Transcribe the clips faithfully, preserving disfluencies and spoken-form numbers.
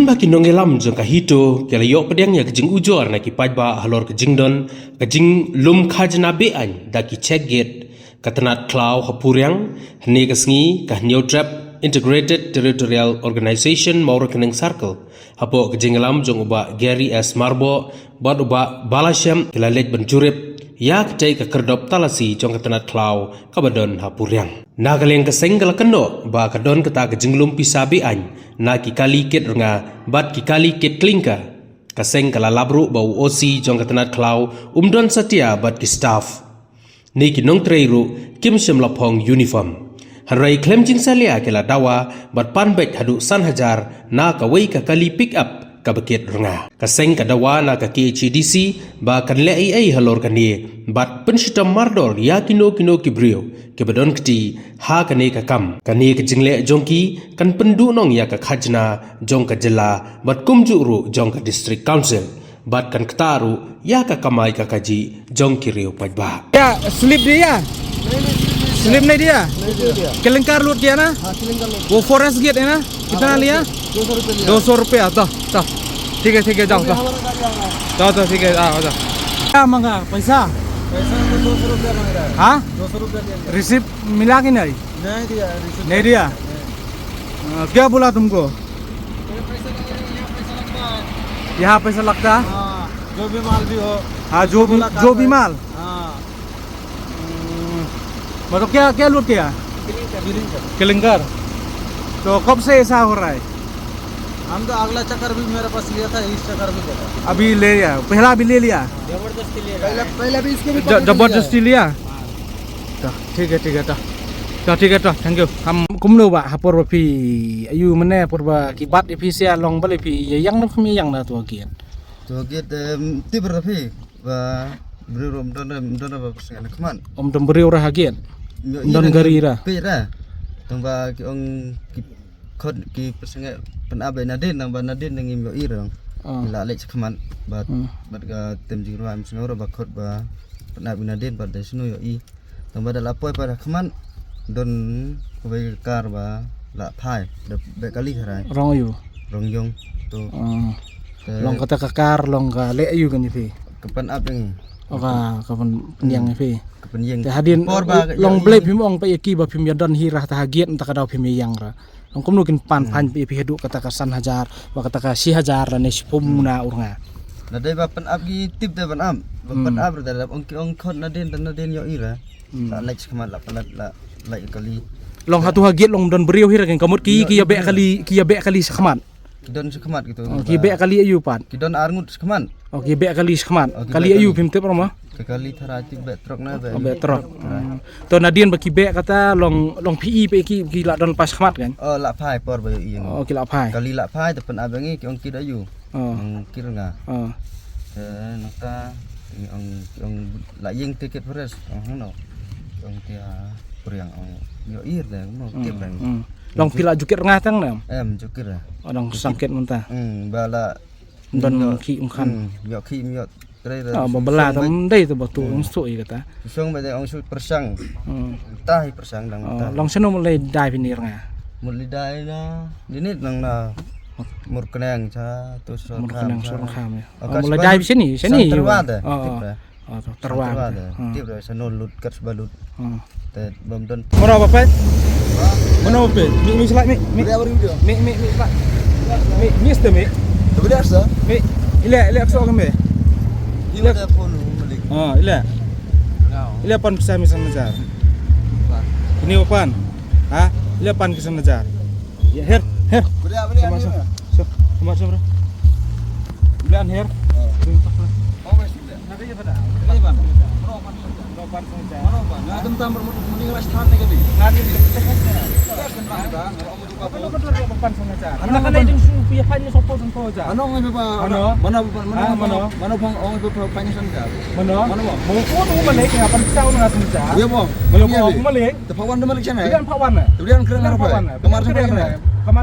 Ba ki nongïalam jong ka HITO ki la ïoh pdiang ïa ka jingujor na ki paidbah halor ka jingdon ka jinglum khajna be-aiñ da ki check gate ka tnat khlaw ha Puriang, hynne ka sngi ka Hynñiewtrep Integrated Territorial Organization Mawryngkneng Circle, hapoh ka jingïalam jong u Bah Gary S Myrboh bad u Bah Balashem, ki la leit ban jurip ïa katei ka kyrdop talasi jong ka tnat khlaw kaba don ha Puriang. Na ka liang ka seng ka la kynnoh ba ka don kata ka jinglum pisa be-aiñ na ki kali kit rnga bad ki kali kit klinker. Ka seng ka la lap ruh ba u OC jong ka tnat khlaw um don satia bad ki staff ne ki nongtrei ruh kim shym la phong uniform. Hynrei khlem jingsalia ki la dawa bad pan beit haduh san hajar na kawei ka kali pick up kaba kit rnga. Ka seng ka dawa na ka KHADC ba kan leh ei ei halor kane bad pynshitom mardor ïa kino kino ki briew kiba don kti ha kane ka kam. Kane ka jingleh jong ki kan pynduhnong ïa ka khajna jong ka jylla bad kumjuh ruh jong ka District Council bad kan ktah ruh ïa ka kamai ka kajih jong ki riew paidbah. Ya, slip dia ya? Slip nahi dia? Nahi dia. Klinker load kiya na? Haan, klinker load. Wo forest gate hai na? Kitna liya? दो सौ रुपये लिया। दो सौ रुपया, to, to. ठीक है, ठीक है, जाओ, तो। हमारा गाड़ी आ रहा है। तो, तो, ठीक है, आओ, जाओ। क्या मांगा पैसा? पैसा तो दो सौ रुपया मांग रहा है। हाँ? दो सौ रुपया ले लिया। रिसीप्ट मिला कि नहीं? नहीं दिया, रिसीप्ट नहीं दिया? नहीं। हाँ, क्या बोला तुमको? ये पैसा लगा, यहाँ पैसा लगता है। यहाँ पैसा लगता है? हाँ, जो भी माल भी हो। हाँ, जो भी, मुलाकात जो भी है। माल। हाँ। हम्म, मतलब क्या, क्या लूट किया? क्लिंकर। क्लिंकर। तो कब से ऐसा हो रहा है? हम तो अगला चक्कर भी मेरे पास लिया था, इस चक्कर भी बोला। अभी ले लिया, पहला भी ले लिया? जबरदस्ती ले रहा है। पहले, पहले भी इसको भी ज-, पकड़ के लिया है। जबरदस्ती लिया? हाँ। To, ठीक है, ठीक है, to. To, ठीक है, to, thank you. Ham kumno ba, ha por ba phi, ayu mane por ba ki bat ïa phi sia long balei phi, ïa ïeng na phi ïa ïeng na to gate. To gate, em, tip ra phi, ba, briew ym don, ym don ba pyrshang na khmat. Ym don briew ra ha gate. Ym don gari ra. Phi ra. Tang ba ki ong ki khot ki pyrshang pynap ba nadien, tang ba nadien ngim ïohi ra. Ah. Ki la leit sha khmat, ba, hmm, ba ka tem jingrwai ym sngew ra ba khot ba pynap ba nadien, ba da shano ïohi. Tang ba da la poi pat ha khmat, don kawei ka kar ba la phai, da beh kali harai. Rong ayu? Rong ïong, to. Ah. Te long kata ka kar, long ka leh ayu kane phi? Ka pynap ïa ngi. O ka, ka pyn-, pynïeng ïa phi. Ka pynïeng. Te hadien, por ba ka long ïa blei ngi. Phim ong pat ïa ki ba phim ïa don hi ra ta ha gate, mynta ka daw phim ïa ïeng ra. Long kumno kin pan, hmm, phan phi, phi haduh kata ka san hajar, ba kata ka shi hajar lane shiphew, hmm, na u rnga. Na dei ba pynap ki tip te pynap. Ba, hmm, pynap ra da ong ki ong khot nadien, da nadien ïohi ra. Hmm. La leit sha khmat, la palat, la leit kali. Long hato ha gate long don briew hi ra, ken ka mut ki, ïohi, ki ïa beh briew kali, ki ïa beh kali sha khmat. Ki don sha khmat kito. Oh, ki beh kali ayu pat? Ki don ar ngut sha khmat. Oh, ki beh kali sha khmat. Oh, ki beh kali. Kali ayu phim tip ra mo? Ki kali tharai tip beh trok na beh. Oh, beh trok. Tharai. Hmm. To nadien ba ki beh kata long, long phi i pat ki, ki la don pat sha khmat kan? Oh, la phai por ba ïohi ïa ngi. Oh, ki la phai. Kali la phai, te pynap ïa ngi, ki ong kit ayu. Oh. Ong kit rnga. Oh. Te nangta, ki ong, ki ong la ïeng te kit forest. Ong hangno. Ki ong te, ah, Puriang ong. Ïohi ra mo, hmm, kit rnga. Hmm. Long phi la ju kit rnga tang ne? Em, ju kit ra. Oh, dang sangkit mynta. Hmm, ba la Ym don, ym ïoh khih ym khan. Hmm, ym ïoh khih, ym ïoh trei. Ah, ba bala tam dei to ba to, hmm, ong shu ïa kata. Shong ba dei ong shu pyrshang. Hmm. Mynta hi pyrshang dang mynta. Oh, long shano mut lei dai phi ni rnga? Mut lei dai na, ni nit nang na Murkneng cha, to Murkneng, Sorkham cha. Sorkham, ya. Oh, mut lei dai phi shane, shane. Sang Tyrwa de. Oh, tip oh. De. Oh, to, Tyrwa. Tyrwa de. Hmm. Tip de, shano lut, kat ba lut. Hmm. Te bym don. Mano ba peit? Mano ba peit? Mi, mi slide mi, mi. Boleh apa video? Mi, mi, mi slide. Mi, mi ste mi. Boleh asa? Mi, ila, ila akso kami. Ila ada phone malik. Ah, ila. Kau. Ila pan pisa mi san hajar. Pan. Ini pan. Ha? Ila pan ki san hajar. Ya, her, her. Boleh apa dia? Sama, sama. So, sama, sama, bro. Bilan her. Oh. Ini tak lah. Oh, masih. Kamar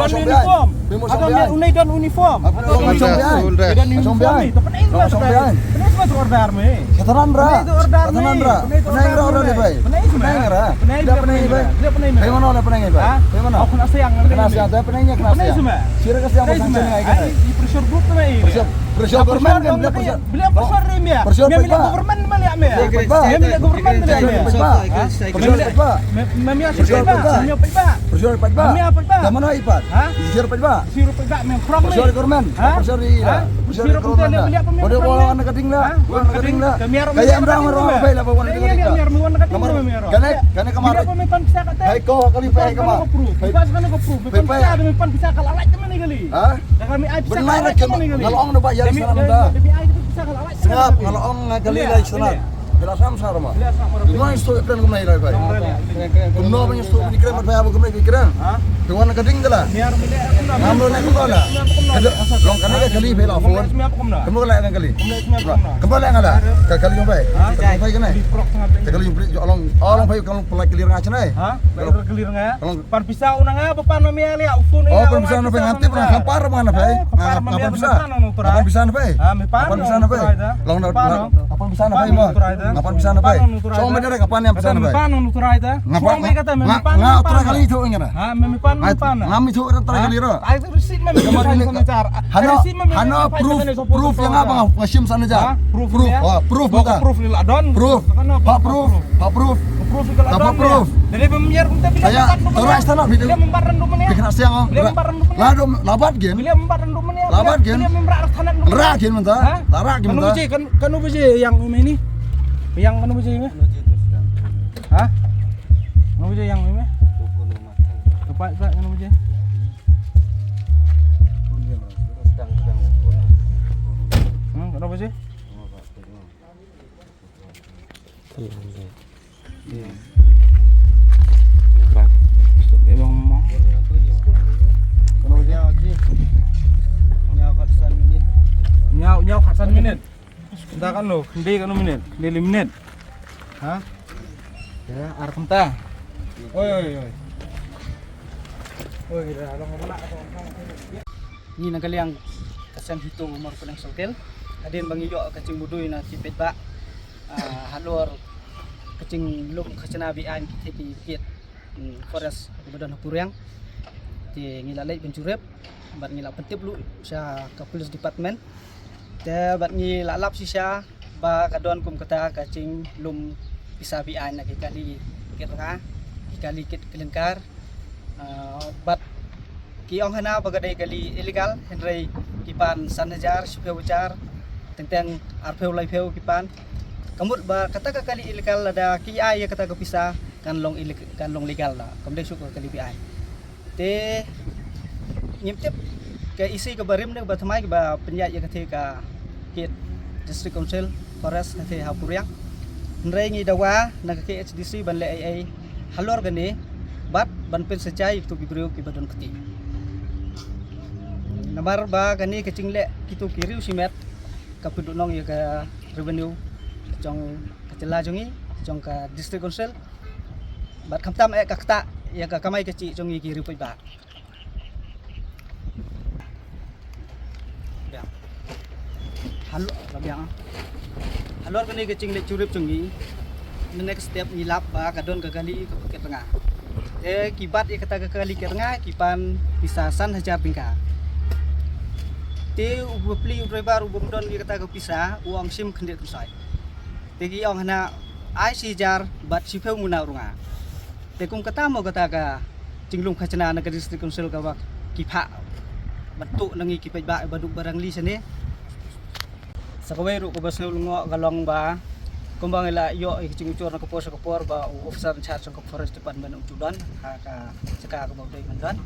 Don uniform. Don uniform. Don uniform. Don uniform. Order. Pynai shuwa tu order me. Pynai shuwa tu order. Pynai shuwa tu order. Pynai shuwa. Pynai shuwa. Pynai shuwa. Pynai shuwa. Pynai shuwa. Pynai shuwa. Pynai shuwa. Pressure group tu me. Pressure, pressure government kan pressure. Bila pressure ni me. Pressure government me. Me government me. Pressure paidbah. Me me ya pressure paidbah. Pressure paidbah. Me paidbah. Da mano i pat? Pressure paidbah. Pressure paidbah me. Pressure government. Pressure ni. Pressure government. Pada orang nak kading dah. Orang nak kading dah. Kaya orang orang baik lah bawa nak kading dah. Kane kane kamar. Hai ko kali pai kamar. Pai pai. Pai pai. Ha? Benar kan ngalong da ba ya sana da. Sngap ngalong ngali da sana. Bila sam sar ma. Kumno isto kren kumno ilai bai. Kumno ban isto ni kren bai abu kumno kren. Tuan ka ding kala. Ngam lo ne kumno la. Long kane ka kali bai la phone. Kumno la ka kali. Kumno la ngala. Ka kali bai. Ka kali bai kane. Ka kali bai long long bai ka long pelai kali nga chane. Ha? Pelai kali nga. Pan pisa u na nga ba pan ma mia lia u phone. Oh, pan pisa na pei ngan tip na ka par ma na pei. Ka par ma mia pan pisa na pei. Pan pisa na pei. Ha, me pan pisa na pei. Long na pan pisa na pei ma. Pan pisa na pei. So me dere ka pan yang pisa na pei. Pan nu turai ta. Ngapa me kata me pan. Nga turai kali itu ngena. Ha, me pan pan. Ngam itu turai kali ro. Ai tu receipt me. Hana hana proof proof yang apa nga shim sana ja. Proof proof ni la don. Proof. Ha proof. Ha proof. Proof. Jadi pemiar kita bila. Saya terus tanah video. Bila membar rendu menia. Kena siang. Bila membar rendu menia. Lado labat gen. Bila membar rendu menia. Labat gen. Bila membar rendu menia. Ra gen menta. Ra gen menta. Kanu biji kan kanu biji yang ini. Yang kanu biji ini. Ha? Kanu biji yang ini. Tepat tak kanu biji? Hmm, kanu biji? Nyaw nyaw khatsan minit. Nda kan lo, khyndai kan minit, khyndai minit. Ha? Ya, ar kynta. Oi oi oi. Oi, dah long. Ngi na ka liang ka seng Hito Mawryngkneng Circle. Hadien ba ngi ïoh ka jingmudui na ki paidbah, ah, halor ka jinglum khajna be-aiñ ki thei ki kiad, hmm, forest kiba don ha Puriang. Te ngi la leit ban jurip bad ngi la pyntip ruh sha ka police department. Te bad ngi la lap shisha ba ka don kum kata ka jinglum pisa be-aiñ na ki kali kit rnga, ki kali kit klyngkar. Ah, bad ki ong hana ba ka dei kali illegal, hynrei ki pan san hajar, shiphew hajar, teng teng arphew laiphew ki pan. Ka mut ba kata ka kali illegal lada ki ai ïa kata ka pisa kan long ille-, kan long legal da. Kam dei shuh ka kali be-aiñ. Te ngim tip ka E C kaba rim ne kaba thymmai kaba pynïaid ïa ka thei ka kiad District Council Forest ka thei ha Puriang. Hynrei ngi dawa na ka K H D C ban leh ei ei halor kane bad ban pynsajai ïa kitu ki briew kiba don kti. Namar ba kane ka jingleh kitu ki riew shimet ka pynduhnong ïa ka revenue jong ka jylla jong ngi, jong ka District Council. Bad khamtam eh ka ktah ïa ka kamai kajih jong ngi ki riew paidbah. Halor, halor kane ka jingleit jurip jong ngi, the next step ngi lap ba ka don ka kali ka Kitrnga. Te ki bat ïa kata ka kali Kitrnga ki pan pisa san hajar tyngka. Te u bapli u driver u bym don ïa kata ka pisa, u ong shim khyndiat khynsoit. Te ki ong hana ai shi hajar bad shiphew muna u rnga. Te kum kata mo kata ka jinglum khajna na ka District Council kaba ki phah ban tuh na ngi ki paidbah ba duk ba rangli shane. Sa kawei ruh kaba sngewlyngngoh ka long ba kumba ngi la ïoh ïa ka jingujor na ka por sha ka por ba u officer in charge jong ka Forest Department um ju don ha ka jaka kaba u dei ban don.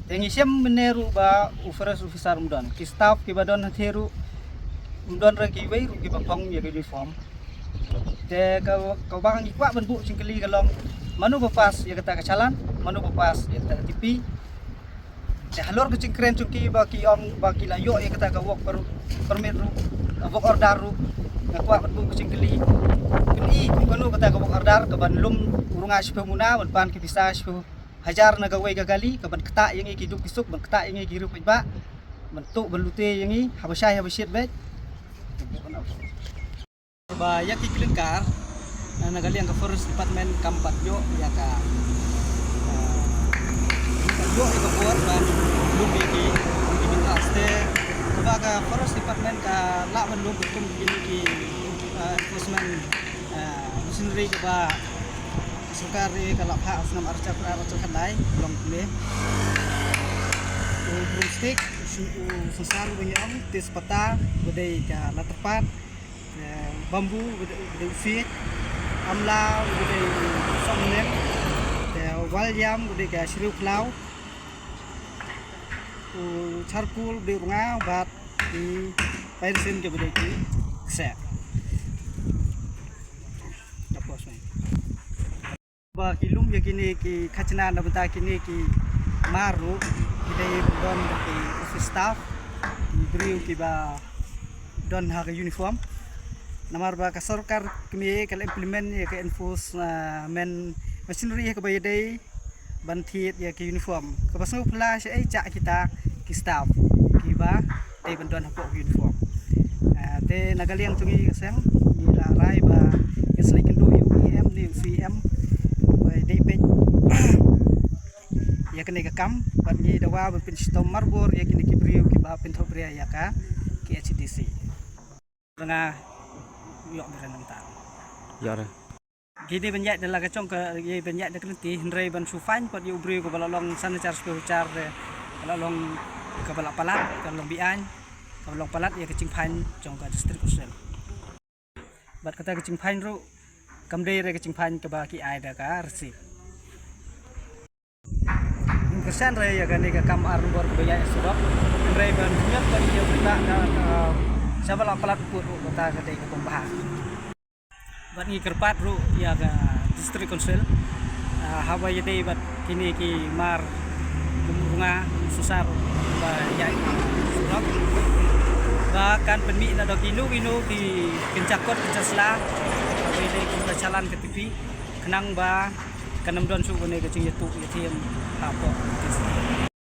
Te ngi shem mynne ruh ba u forest officer um don, ki staff kiba don hatei ruh um don, re kiwei ruh kiba phong ïa ka uniform. Te ka, kaba ngi kwah ban buh jingkylli ka long, mano ba pass ïa kata ka challan, mano ba pass ïa kata ka tipi. Te halor ka jingkren jong ki ba ki ong ba ki la ïoh ïa kata ka work per-, permit ruh, ka work order ruh, nga kwah ban buh ka jingkylli. Pyni kumno kata ka work order kaban lum u rnga shiphew muna, ban pan ki pisa shiphew hajar na kawei ka kali, kaban ktah ïa ngi ki duk ki suk, ban ktah ïa ngi ki riew paidbah, ban tuh ban lute ïa ngi haba shai haba shit beit. Ba ïa ki clinker, na, na ka liang ka Forest Department kam pat ïoh ïa ka, eh, ïoh ïa ka bor ban lum ïa ki, ïa ki bynta. Te kaba ka Forest Department ka lah ban lum kum kine ki, eh, enforcement, eh, machinery kaba ka sorkar ka la phah ha u snem ar hajar khyndai, long kumne. U broomstick, u syn-, u synsar uba ngi ong, tejpata, uba dei ka la tyrpad, eh, bamboo, uba dei, uba dei u fiej, amla, uba dei u song lem, te u wal ïam, uba dei ka shriw khlaw, u charcoal, uba dei u rnga, bad ki pairsien kiba dei ki kseh. Ba ki lum ïa kine ki khajna na bynta kine ki mar ruh, ki dei ban don da ki office staff, ki briew kiba don ha ka uniform. Namar ba ka sorkar kmie ka la implement ïa ka enforcement machinery ha kaba ïadei ban thied ïa ka uniform. Kaba sngewphylla shaei, jah kita ki staff kiba dei ban don hapoh uniform. Ah, te na ka liang jong ngi ka seng, ngi la rai ba ngin sa leit kynduh ïa u E M ne u C E M ba dei peit ïa kane ka kam, bad ngi dawa ban pynshitom marbor ïa kine ki briew kiba pynthohbria ïa ka K H A D C. Nga ïoh bren nangta. Ïoh re. Ki dei ban ïaid da la ka jong ka, ïa ban ïaid da ka lynti, hynrei ban shu fine pat ïa u briew kaba la long san hajar shiphew hajar, eh, ka la long kaba la palat, ka la long be-aiñ, kaba la long palat ïa ka jingfine jong ka District Council. Bad kata ka jingfine ruh kam dei re ka jingfine kaba ki ai da ka receipt. Ngim kyrshan re ïa kane ka kam ar nombor kaba ïaid surok, hynrei ban ñiot ba ïa u paidbah ka, ka, shaba la palat u pud ruh kata ka dei ka bym bha. Bad ngi kyrpad ruh ïa ka District Council, ah, haba ïadei bad kine ki mar kum u rnga, u synsar ba ïaid surok, ba kan pynmih na da kino kino ki kynja kot kynja sla haba ïadei kum ka challan ka tipi, khnang ba kan ym don shuh kane ka jingïathuh ïathiam hapoh ka district.